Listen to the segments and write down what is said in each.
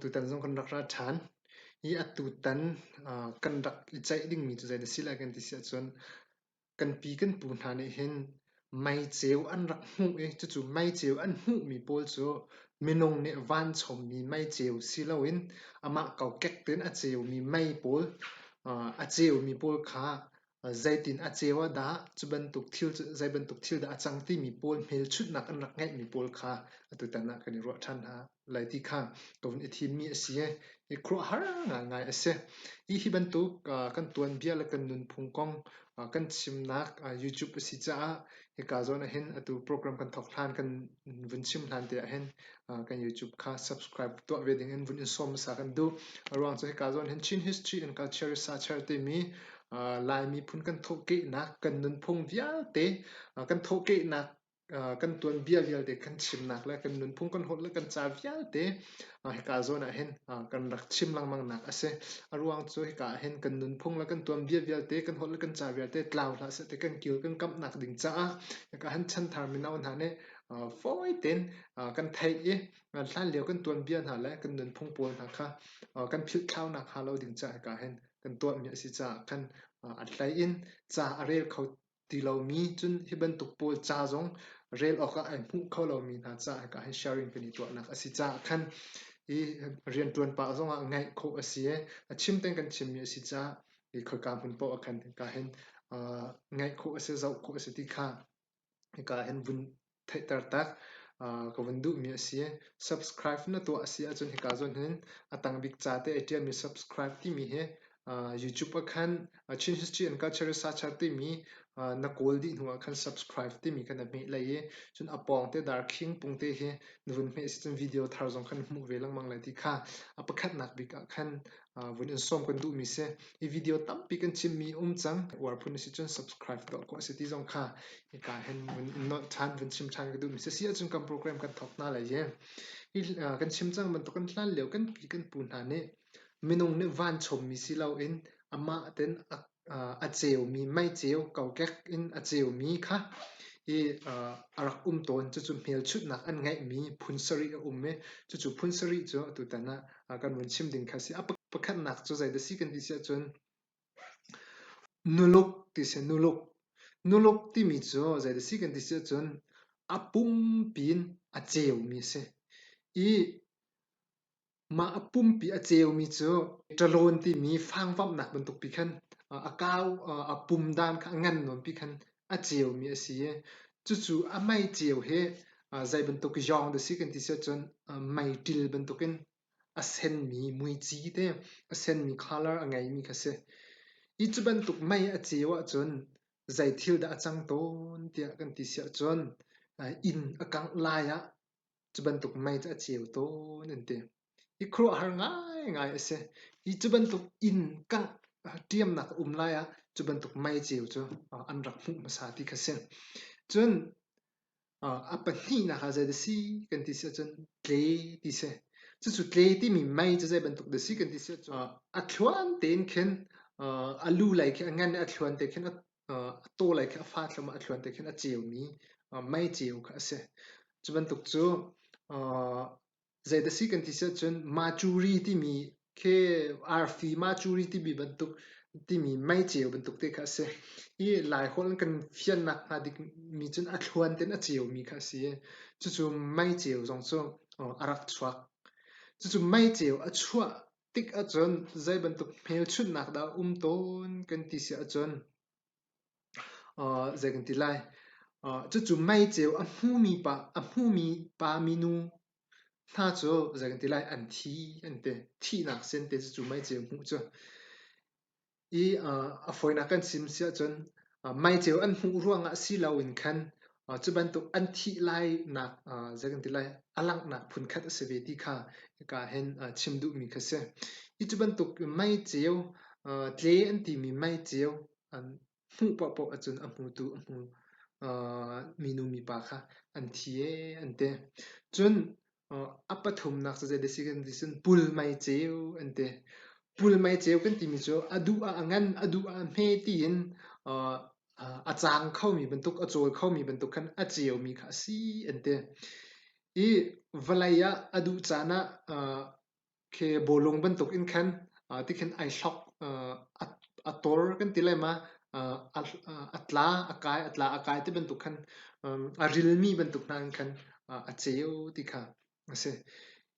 Tutan zong kan rak ra ṭhan. Hi atutan kan rak i ceih dingmi cu zei na si lai kan ti si ahcun kan pi kan pu hna nih hin meiceu an rak hmuh i cucu meiceu an hmuhmi pawl cu minung nih vanchommi meiceu si loin amah kokek tein a ceumi mei pawl a ceumi pawl kha zeitin a ceu ah dah cu bantuk thil cu zei bantuk thil dah a cang timi pawl hmelchunhnak an rak ngeihmi pawl kha atutan ah kan i ruah ṭhan hna lai ti kha ka vun i thimmi a si i i khuaruahhar ngaingai a si. Hi hi bantuk kan tuanbia le kan nunphung kong kan chimnak YouTube a si caah hika zawn ah hin atu program kan thawk hlan kan vun chim hlan te ah hin kan YouTube kha subscribe tuah ve ding in vun in sawm hmasa kan duh. A ruang cu hika zawn hin Chin History and Culture Researcher timi Lai miphun kan thawhkehnak, kan nunphung vialte kan thawhkehnak kan tuanbia vialte kan chimnak le kan nunphung kan holh le kan ca vialte hika zawn ah hin kan rak chim lengmang nak a si. A ruang cu hika ah hin kan nunphung le kan tuanbia vialte, kan holh le kan ca vialte tlau hlah seh ti kan kil kan kamhnak ding caah hika hin chanthar mino hna nih fawi tein kan theih i hlanlio kan tuanbia hna le kan nunphung pawl hna kha kan philhthlau nak hnga lo ding caah hika hin kan tuahmi a si caah khan a hlei in ca a rel kho ti lomi cun hi bantuk pawl ca zong rel awkah ai hmuh kho lomi hna caah hika hin sharing kan i tuahnak a si caah khan hi rianṭuan pah zongah ngaih khawh a si i a chim tein kan chimmi a si caah hi khoika hmun paoh ah khan hika hin ngaih khawh a si zoh khawh a si ti kha hika hin vun theihter tak ka vun duhmi a si. Subscribe na tuah a si ahcun hika zawn hin a tang bik ca te ai ṭialmi subscribe timi hi YouTube ah khan Chin History and Culture Researcher timi na kawl dih hnu ah khan subscribe timi kha na hmeh lai i cun a pawng te darkhing pung te hi na vun hmeh si cun video thar zong khan hmuh ve lengmang lai ti kha a pakhatnak bik ah khan vun in sawm kan duhmi si. Hi video tampi kan chimmi um cang. Uar phun a si cun subscribe tuah khawh a si ti zong kha hika hin vun in nolh ṭhan, vun chim ṭhan ka duhmi si. Si ahcun kan program kan thawk hna lai i hi kan chim cang bantuk kan hlan lio kan pi kan pu hna nih minung nih vanchommi si loin amah ten a a ceumi meiceu kokek in a ceumi kha i a rak um tawn. Cucu hmelchunhnak an ngeihmi phun sarih a um i cucu phun sarih cu atutan ah kan vun chim ding kha a si. A pakhatnak cu zeidah si kan ti si ahcun nuluk ti si nuluk. Nuluk timi cu zeidah si kan ti si ahcun a pumpi in a ceumi a si. I Mah a pumpi a ceumi cu ṭalawn timi fangvamhnak bantuk pi khan a kau a pum dan kha a ngan nawn pi khan a ceumi a si i cucu a mei ceu hi zei bantuk yawng dah si kan ti si ahcun meiṭil bantukin a senmi muici te a senmi colour a ngeimi kha a si. Hi cu bantuk mei a ceu ahcun zei thil dah a cang tawn tiah kan ti si ahcun inn a kangh lai ah Cu bantuk mei cu a ceu tawn an ti. Hi khuaruahhar ngaingai a si. Hi cu bantuk inn kangh ṭiamnak a um lai ah cu bantuk mei ceu cu an rak hmuh hmasa ti kha si. Cun a pahnihnak ah zei dah si kan ti si ahcun tle ti si. Cucu tle timi mei cu zei bantuk dah si kan ti si ahcun a thluan tein khin a lu lei khi a ngan i a thluan te khin a a taw lei khi a fa thluahmah a thluan te khin a ceumi mei ceu kha a si. Cu bantuk cu zeidah si kan ti si ahcun Mercury timi khi arfi Mercury timi bantuk timi mei ceu bantuk te kha a si. Hi Laiholh in kan fiannak hnga dingmi cun a thluan tein a ceumi kha a si i cucu mei ceu zong cu a rak chuak. Cucu mei ceu a chuah tik ahcun zei bantuk hmelchunhnak dah a um tawn kan ti si ahcun zei kan ti lai cucu meiceu a hmumi pa a hmumi pa minu hna cu zei kan ti lai an thi an ti thihnak sin te cucu meiceu hmuh cu I a fawinak kan chim si ahcun meiceu an hmuh ruangah si loin khan cu bantuk an thih lainak zei kan ti lai a langhnak phunkhat a si ve ti kha hika hin chim duhmi kha si. Hi cu bantuk meiceu tle an timi meiceu an hmuh paohpaoh ahcun a hmutu a hmu minu mipa kha an thi ee an ti. Cun A pathumnak cu zei si kan ti cun pul meiceu an ti. Pul meiceu kan timi cu a duh ah a ngan, a duh ah a hme tiin a cang khomi bantuk, a cawl khomi bantuk khan a ceumi kha a si an ti. I vawlei ah a duh caan ah. Khi bawlung bantuk in khan tikhin ai hlok a tor kan ti lai ma a tla a kai a tla a kai ti bantuk khan a rilmi bantuk hna in khan a ceu ti kha a si.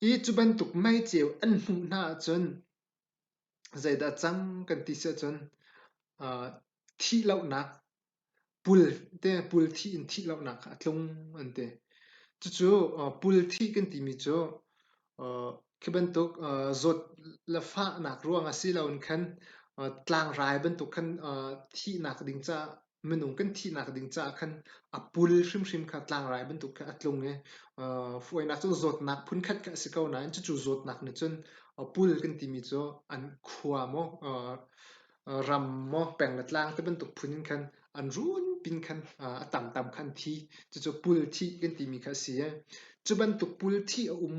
I cu bantuk meiceu an hmuh hna ahcun zeidah cang kan ti si ahcun thih lohnak Pul te pul thih in thih lonak kha a tlung an ti. Cucu pul thih kan timi cu khi bantuk zawt le fahnak ruangah si loin khan tlangrai bantuk khan thihnak ding caah minung kan thihnak ding caah khan a pul hrimhrim kha tlangrai bantuk kha a tlung i fawinak cun zawtnak phunkhat kha a si ko nain cucu zawtnak nih cun pul kan timi cu an khua maw ram maw peng le tlang ti bantuk phun in khan an run pin khan a tamtam khan thi cucu pul thih kan timi kha a si i cu bantuk pul thih a um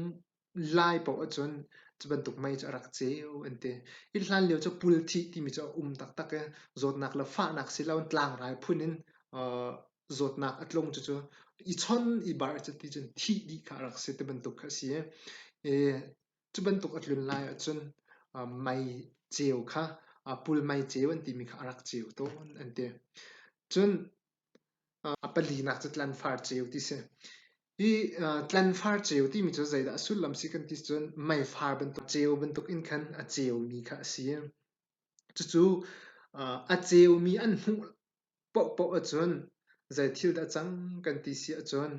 lai paoh ahcun cu bantuk mei cu a rak ceu an ti. Hi hlan lio cu pul thih timi cu a um taktak i zawtnak le fahnak si loin tlangrai phun in zawtnak a tlung cucu i chon i bar cu ti cun thih dih kha a rak si ti bantuk kha a si i Cu bantuk a tlun lai ahcun mei ceu kha pul mei ceu an timi kha a rak ceu tawn an ti. Cun a palinak cu tlanfar ceu ti si. Hi tlanfar ceu timi cu zeidah a sullam si kan ti cun meifar bantuk ceu bantuk in khan a ceumi kha a si. Cucu a ceumi an hmuh paohpaoh ahcun zei thil dah cang kan ti si ahcun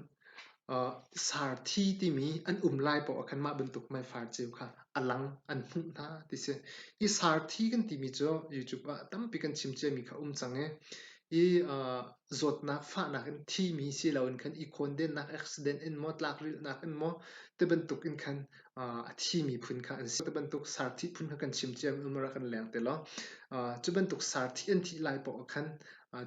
sarthi timi an um lai paoh ah khan mah bantuk meifar ceu kha a lang an hmuh hna ti si. Hi sarthi kan timi cu YouTube ah tampi kan chim ciami kha um cang i hi zawtnak fahnak in thimi si loin khan i khawndennak accident in maw tlakrilhnak in maw ti bantuk in khan a thimi phun kha an si. Ti bantuk sarthi phun kha kan chim ciami um rak kan leng te law cu bantuk sarthi an thih lai paoh ah khan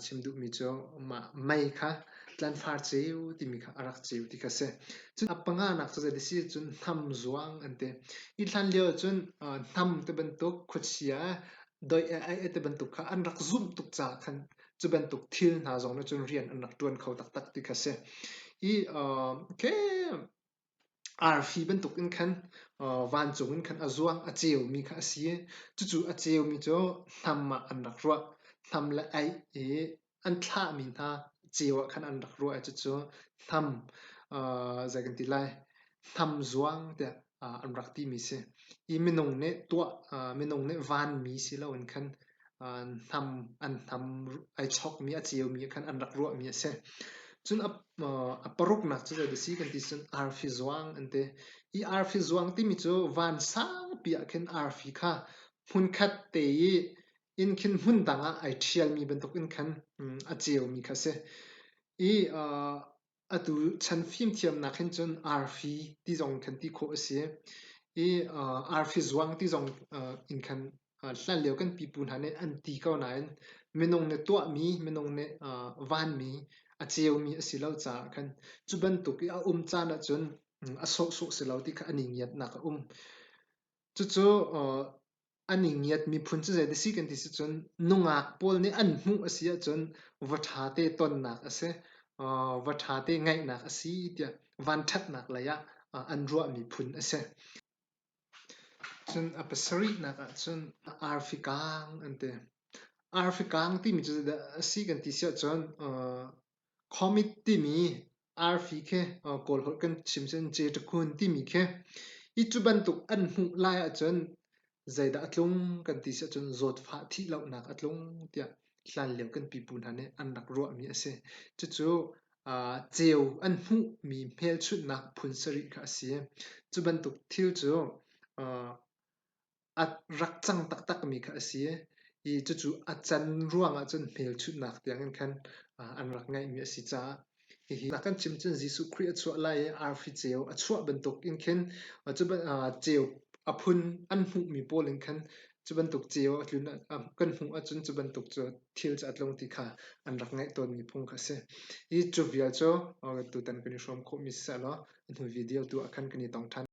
chim duhmi cu mah mei kha tlanfar ceu timi kha a rak ceu ti kha si. Cun a panganak cu zei si cun hnam zuang an ti. Hi hlan lio cun hnam ti bantuk khuachia doih ai ti bantuk kha an rak zumh tuk caah khan cu bantuk thil hna zong nih cun rian an rak ṭuan kho taktak ti kha si. Hi okay, Arfi bantukin khan vancung in khan a zuang, a ceumi kha a si i cucu a ceumi cu hnam ah an rak ruah. Hnam le aih i an thlahmi hna ceu ah khan an rak ruah i cucu hnam zei kan ti lai, hnam zuang tiah an rak timi a si. Hi minung nih tuah, minung nih vanmi si loin khan hnam an hnam ai chokmi a ceumi khan an rak ruahmi a si. Cun a paruknak cu zei si kan ti cun arfi zuang an ti. Hi arfi zuang timi cu van sangpi ah khin arfi kha hmunkhat te i inn khin hmun dang ah ai ṭhialmi bantuk in khan a ceumi kha a si. I Atu chan fimthiamnak hin cun arfi ti zong khan ti khawh a si i arfi zuang ti zong in khan hlanlio kan pipu hna nih an ti ko nain minung nih tuahmi, minung nih vanmi, a ceumi a si lo caah khan cu bantuk i a um caan ahcun a sawhsawh si lo ti kha an i ngiatnak a um. Cucu An i ngiat miphun cu zei si kan ti si cun nungak pawl nih an hmuh a si ahcun va ṭha te tonnak a si, va ṭha te ngaihnak a si tiah vanṭhatnak lei ah an ruahmi phun a si. Cun a pasarihnak ahcun arfi kaang an ti. Arfi kaang timi cu zeidah a si kan ti si ahcun Comet timi arfi khi Kawl holh kan chim cun ceṭakhun timi khi hi cu bantuk an hmuh lai ahcun zeidah a tlung kan ti si ahcun zawtfah thihlohnak a tlung tiah hlanlio kan pipu hna nih an rak ruahmi a si. Cucu ceu an hmuhmi hmelchunhnak phun sarih kha a si. Cu bantuk thil cu A rak cang taktakmi kha a si i cucu a can ruangah cun hmelchunhnak tiangin khan an rak ngeihmi a si caah hihi kan chim cun Jesuh Khrih a chuah lai i arfi ceu a chuah bantuk in khin cu ceu a phun an hmuhmi pawl in khan cu bantuk ceu a tlun kan hmuh ahcun cu bantuk cu thil cu a tlung ti kha an rak ngeih tawnmi phung kha a si. Hi cu vial cu tutan kan i hrawm khawhmi siseh law a hnu video tu ah khan kan i tong ṭhan.